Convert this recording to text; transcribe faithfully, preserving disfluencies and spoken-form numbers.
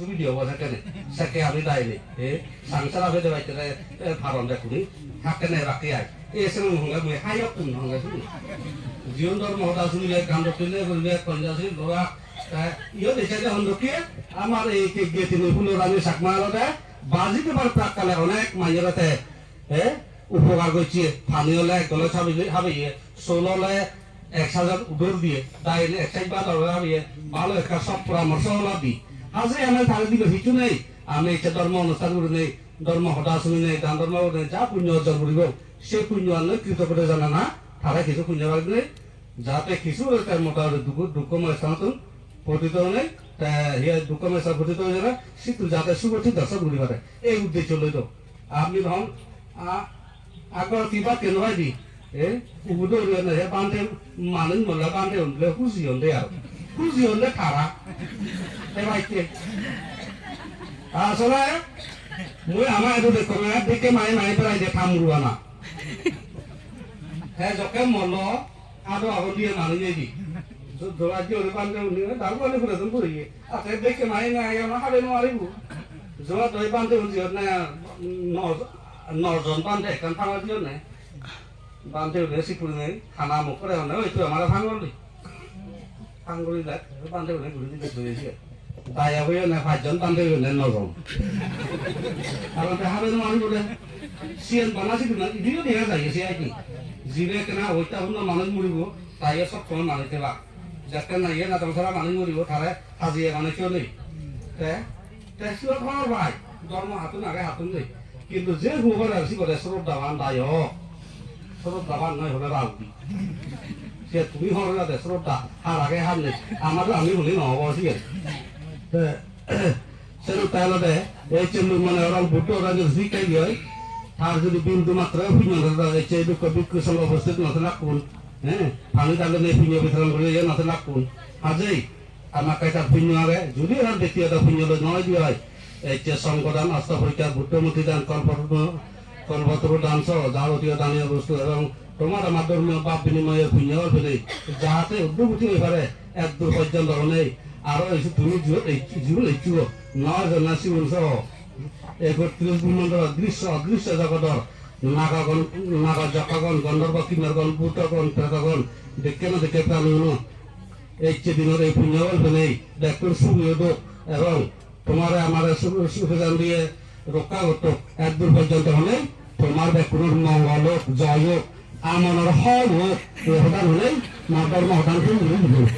Video bo sekkene, sekke ami daini. E, sangsara pede baittere, e, paron de kuni. Hakkene rakki ai. E, sene honge mui hayok kun honge sunu. Jiyon dhormo hoda sunile, gando pile guribe, konjasi, lora. E, iyo deche de hondo ki, amar ei ke getini pulo rani sakma alode, baji de bar prakkale onek manjorate. E, upokar gocche, pani ole ek gole sabi-, habiye, sol ole ek sajor udor diye, dail ek saj bhat ole habiye, bhalo ekka sot poramorso ole di. Haje ami tare dibe hissu nei, ami ecche dhormo onusthan gurinei, dhormo hoda suninei, dan dhormo gurinei, ja punyo orjon guribo, se punyo anne kritoggota janana, tare hissu punyo bhag nei, jate hissu oi tar motamoti dukko, dukkomoy sthanotun potito onei, te hiye dukkomoy sthanot potito oi jana, sittun jate sugothi dorshon guri pare, ei uddeccho loi do. Apni hon, a, agor tiba keno bai di. E, ubu do uri na he bhante manuj molla bhante unle huji onde aro. Huji onde tara. E bhai ke. Asole, mui ama edu dekko na, dekke mai mai berai de thamuru ana. He jokke mollo, ado agon diye manuj edi. Jo-, joga jiye uri bhante unni, daru bhante pura dun puri. Ate dekke mai na, ya na habe no aribu. Joga doi bhante unji na, no, no jon bhante ekkan thangol diye na. Bhante unni sipuri nei, hana muk kore onne, oi tu amare thangol di. Thangol di, bhante unni guri di, guri di. Daya hoye na pajjon bhante hoye na nojon. Aro te habe no mari bole. Siyen bana sidu na, idiyo dega jai, se ai ki. Jibe ekkena oitta hunno manuj muribo, taiyo sob somoy manuj theba. Jekke na iye na tong sara manuj muribo, tare hajiye manuj keyo nei. Te, te siyot hobor pai, dhormo hattun age hattun nei. Kintu je hobor ar sibore sroddhaban dayok. Sroddhaban noi hole raudi. Se tumi hobor age sroddha, har age har nei. Amar ami hole no obo siyen. Te, Senotte olode, ei je mane orang Buddho oran jodi sikkha di oi, tar jodi bindu matro punyo no thai, ei je dukko bhikkhu songho uposthit no thalakkun, eh, pani dale nei punyo bitoron guri iye no thalakkun. Hajei, hamakkai tar punyo age, jodi ar bektigoto punyo loi no di oi, ei je songho dan, asta porikkar, Buddho murti dan, kolpo, kolpotoru dan soho jabotiyo daniyo bostu ebong tomar amar dhormiyo bhab binimoye punyo ol pele, jate uddhogoti oi pare, ek dur porjonto onei, aro ei tumi ju-, ei ju-, ei juo, noi jona sigun soho, ekotris bhumondolor drisyo odrisyo jogodor, nagagon, naga jokkagon, gondhorbo kinnorgon, bhutogon, pretogon, dekke no dekke praniuno, ei je dinor ei punyo ol penei, bekkun sugi odok, ebong tomare amare su-, suge jandiye rokka gottok, ek dur porjonto onei, tomar bekkunor mongol ok, joy ok, amonor hol ok, ei hodan honei, ma dhormo hodan hul guri dibo.